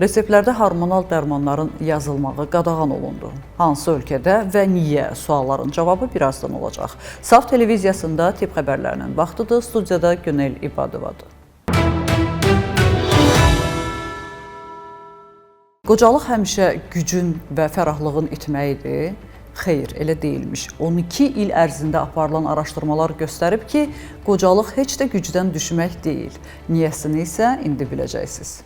Reseptlərdə hormonal dərmanların yazılmağı qadağan olundu. Hansı ölkədə və niyə sualların cavabı birazdan olacaq. Saf televiziyasında tibb xəbərlərinin vaxtıdır. Studiyada Günel İbadovadır. Qocalıq həmişə gücün və fərahlığın itməyidir. Xeyr, elə deyilmiş. 12 il ərzində aparılan araşdırmalar göstərib ki, qocalıq heç də gücdən düşmək deyil. Niyəsini isə indi biləcəksiniz.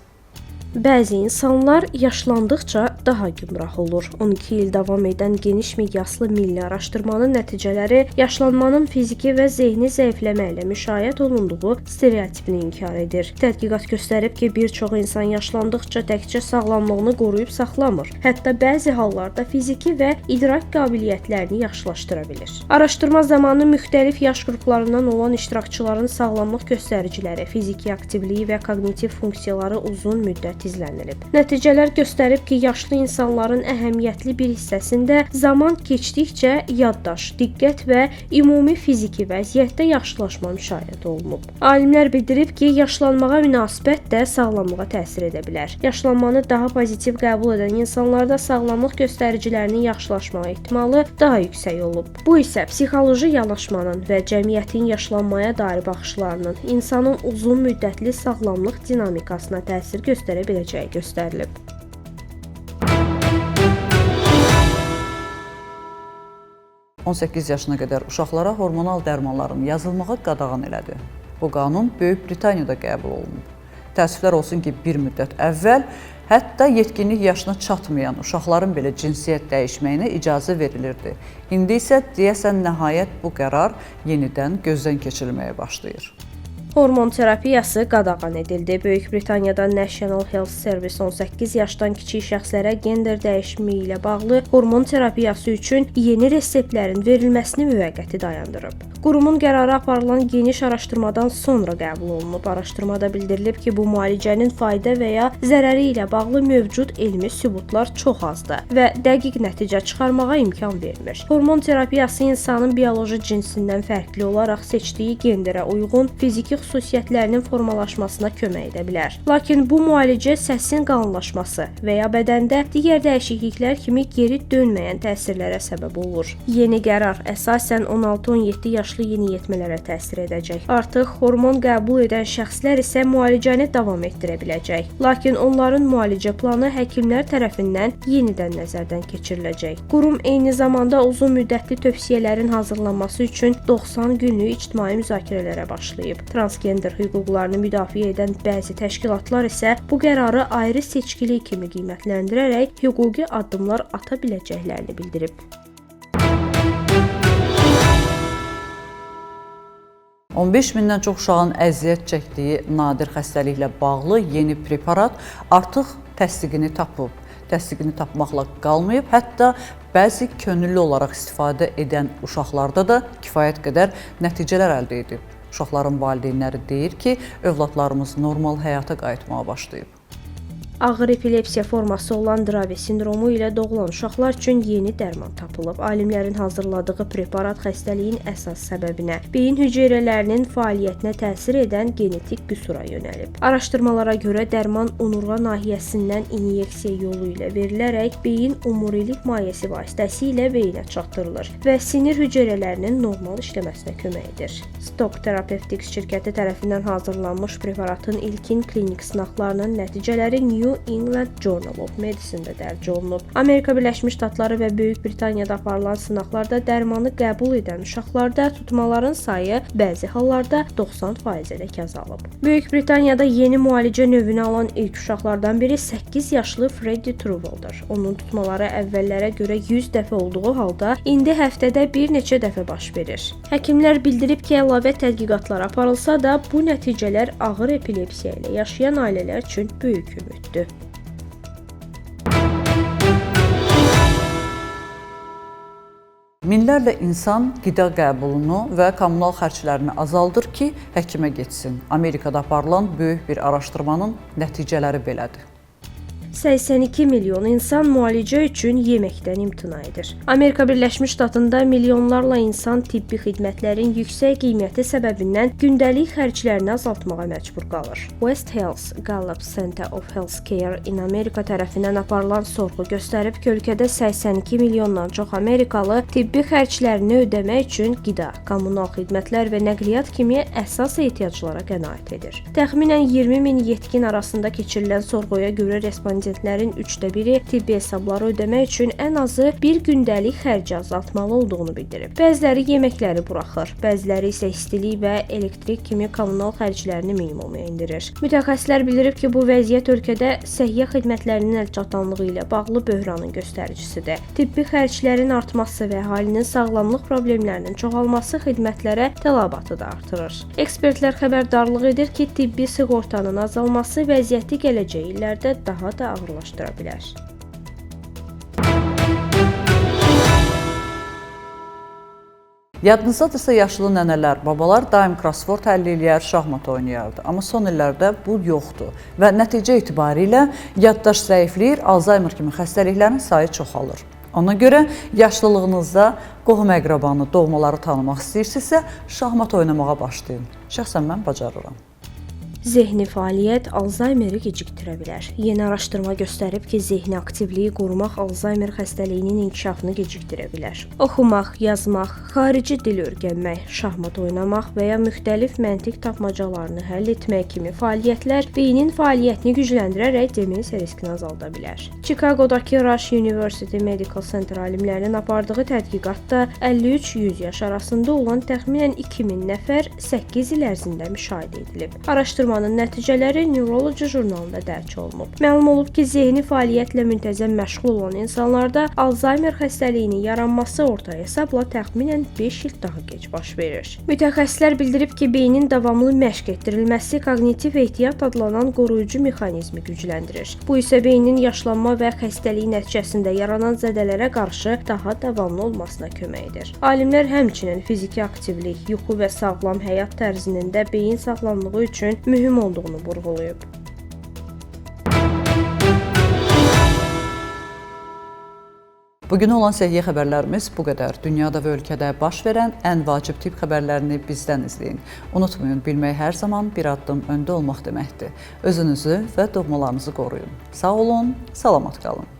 Bəzi insanlar yaşlandıqca daha gümrah olur. 12 il davam edən geniş miqyaslı milli araşdırmanın nəticələri yaşlanmanın fiziki və zehni zəifləmə ilə müşayiət olunduğu stereotipini inkar edir. Tədqiqat göstərib ki, bir çox insan yaşlandıqca təkcə sağlamlığını qoruyub saxlamır, hətta bəzi hallarda fiziki və idrak qabiliyyətlərini yaxşılaşdıra bilir. Araşdırma zamanı müxtəlif yaş qruplarından olan iştirakçıların sağlamlıq göstəriciləri, fiziki aktivliyi və koqnitiv funksiyaları uzun müddət izlənilib. Nəticələr göstərib ki, yaşlı insanların əhəmiyyətli bir hissəsində zaman keçdikcə yaddaş, diqqət və ümumi fiziki vəziyyətdə yaxşılaşma müşahidə olunub. Alimlər bildirib ki, yaşlanmağa münasibət də sağlamlığa təsir edə bilər. Yaşlanmanı daha pozitiv qəbul edən insanlarda sağlamlıq göstəricilərinin yaxşılaşma ehtimalı daha yüksək olub. Bu isə psixoloji yanaşmanın və cəmiyyətin yaşlanmaya dair baxışlarının insanın uzun müddətli sağlamlıq dinamikasına təsir göstərə biləcəyi göstərilib. 18 yaşına qədər uşaqlara hormonal dərmanların yazılmağı qadağan elədi. Bu qanun Böyük Britaniyada qəbul olunub. Təəssüflər olsun ki, bir müddət əvvəl hətta yetkinlik yaşına çatmayan uşaqların belə cinsiyyət dəyişməyinə icazə verilirdi. İndi isə deyəsən nəhayət bu qərar yenidən gözdən keçirilməyə başlayır. Hormon terapiyası qadağan edildi. Böyük Britaniyada National Health Service 18 yaşdan kiçik şəxslərə gender dəyişimi ilə bağlı hormon terapiyası üçün yeni reseptlərin verilməsini müvəqqəti dayandırıb. Qurumun qərarı aparılan geniş araşdırmadan sonra qəbul olunub. Araşdırmada bildirilib ki, bu müalicənin fayda və ya zərəri ilə bağlı mövcud elmi sübutlar çox azdır və dəqiq nəticə çıxarmağa imkan vermir. Hormon terapiyası insanın bioloji cinsindən fərqli olaraq seçdiyi genderə uyğun fiziki xüsusiyyətlərinin formalaşmasına kömək edə bilər. Lakin bu müalicə səsin qalınlaşması və ya bədəndə digər dəyişikliklər kimi geri dönməyən təsirlərə səbəb olur. Yeni qərar əsasən 16-17 yaşlı yeniyetmələrə təsir edəcək. Artıq hormon qəbul edən şəxslər isə müalicəni davam etdirə biləcək. Lakin onların müalicə planı həkimlər tərəfindən yenidən nəzərdən keçiriləcək. Qurum eyni zamanda uzun müddətli tövsiyələrin hazırlanması üçün 90 günlük ictimai müzakirələrə başlayıb. Transgender hüquqlarını müdafiə edən bəzi təşkilatlar isə bu qərarı ayrı seçkilik kimi qiymətləndirərək hüquqi addımlar ata biləcəklərini bildirib. 15 mindən çox uşağın əziyyət çəkdiyi nadir xəstəliklə bağlı yeni preparat artıq təsdiqini tapıb. Təsdiqini tapmaqla qalmayıb, hətta bəzi könüllü olaraq istifadə edən uşaqlarda da kifayət qədər nəticələr əldə edib. Uşaqların valideynləri deyir ki, övladlarımız normal həyata qayıtmağa başlayıb. Ağır epilepsiya forması olan Dravet sindromu ilə doğulan uşaqlar üçün yeni dərman tapılıb. Alimlərin hazırladığı preparat xəstəliyin əsas səbəbinə, beyin hüceyrələrinin fəaliyyətinə təsir edən genetik qüsura yönəlib. Araşdırmalara görə dərman onurğa nahiyəsindən inyeksiya yolu ilə verilərək beyin omurilik mayesi vasitəsilə beyinə çatdırılır və sinir hüceyrələrinin normal işləməsinə kömək edir. Stock Therapeutics şirkəti tərəfindən hazırlanmış preparatın ilkin klinik sınaqlarının nəticələri New England Journal of Medicine-də dərc olunub. Amerika Birləşmiş Ştatları və Böyük Britaniyada aparılan sınaqlarda dərmanı qəbul edən uşaqlarda tutmaların sayı bəzi hallarda 90%-ədək azalıb. Böyük Britaniyada yeni müalicə növünü alan ilk uşaqlardan biri 8 yaşlı Freddie Truvel'dır. Onun tutmaları əvvəllərə görə 100 dəfə olduğu halda indi həftədə bir neçə dəfə baş verir. Həkimlər bildirib ki, əlavə tədqiqatlar aparılsa da bu nəticələr ağır epilepsiya ilə yaşayan ailələr üçün böyük ümiddir. Minlərlə insan qida qəbulunu və kommunal xərclərini azaldır ki, həkimə getsin. Amerikada aparılan böyük bir araşdırmanın nəticələri belədir. 82 milyon insan müalicə üçün yeməkdən imtina edir. Amerika Birləşmiş Ştatında milyonlarla insan tibbi xidmətlərin yüksək qiyməti səbəbindən gündəlik xərclərini azaltmağa məcbur qalır. West Health Gallup Center of Healthcare in America tərəfindən aparılan sorğu göstərib ki, ölkədə 82 milyondan çox amerikalı tibbi xərclərini ödəmək üçün qida, kommunal xidmətlər və nəqliyyat kimi əsas ehtiyaclara qənaət edir. Təxminən 20 min yetkin arasında keçirilən sorğuya görə respondentlərin 1/3-i tibbi hesabları ödəmək üçün ən azı bir gündəlik xərci azaltmalı olduğunu bildirib. Bəziləri yeməkləri buraxır, bəziləri isə istilik və elektrik kimi kommunal xərclərini minimuma endirir. Mütəxəssislər bildirib ki, bu vəziyyət ölkədə səhiyyə xidmətlərinin əlçatanlığı ilə bağlı böhranın göstəricisidir. Tibbi xərclərin artması və əhalinin sağlamlıq problemlərinin çoxalması xidmətlərə tələbatı da artırır. Ekspertlər xəbərdarlıq edir ki, tibbi sığortanın azalması vəziyyəti gələcək illərdə daha da ağırlaşdıra bilər. Yadınızdadırsa yaşlı nənələr, babalar daim crossword həll eləyər, şahmat oynayardı. Amma son illərdə bu yoxdur və nəticə etibarilə yaddaş zəifləyir, Alzheimer kimi xəstəliklərin sayı çoxalır. Ona görə yaşlılığınızda qohum-əqrabanı, doğmaları tanımaq istəyirsinizsə, şahmat oynamağa başlayın. Şəxsən mən bacarıram. Zehni fəaliyyət Alzaymeri gecikdirə bilər. Yeni araşdırma göstərib ki, zehni aktivliyi qorumaq Alzaymer xəstəliyinin inkişafını gecikdirə bilər. Oxumaq, yazmaq, xarici dil öyrənmək, şahmat oynamaq və ya müxtəlif məntiq tapmacalarını həll etmək kimi fəaliyyətlər beynin fəaliyyətini gücləndirərək demensiya riskini azalda bilər. Chicagodakı Rush University Medical Center alimlərinin apardığı tədqiqatda 53-100 yaş arasında olan təxminən 2000 nəfər 8 il ərzində müşahidə edilib. Araşdırmanın nəticələri Neurology jurnalında dərc olunub. Məlum olub ki, zehni fəaliyyətlə müntəzəm məşğul olan insanlarda Alzheimer xəstəliyinin yaranması orta hesabla təxminən 5 il daha gec baş verir. Mütəxəssislər bildirib ki, beynin davamlı məşq etdirilməsi koqnitiv ehtiyat adlanan qoruyucu mexanizmi gücləndirir. Bu isə beynin yaşlanma və xəstəlik nəticəsində yaranan zədələrə qarşı daha davamlı olmasına kömək edir. Alimlər həmçinin fiziki aktivlik, yuxu və sağlam həyat tərzinin də beyin sağlamlığı üçün mühüm olduğunu vurğulayıb. Bugün olan səhiyyə xəbərlərimiz bu qədər. Dünyada və ölkədə baş verən ən vacib tibb xəbərlərini bizdən izləyin. Unutmayın, bilmək hər zaman bir addım öndə olmaq deməkdir. Özünüzü və doğmalarınızı qoruyun. Sağ olun, salamat qalın.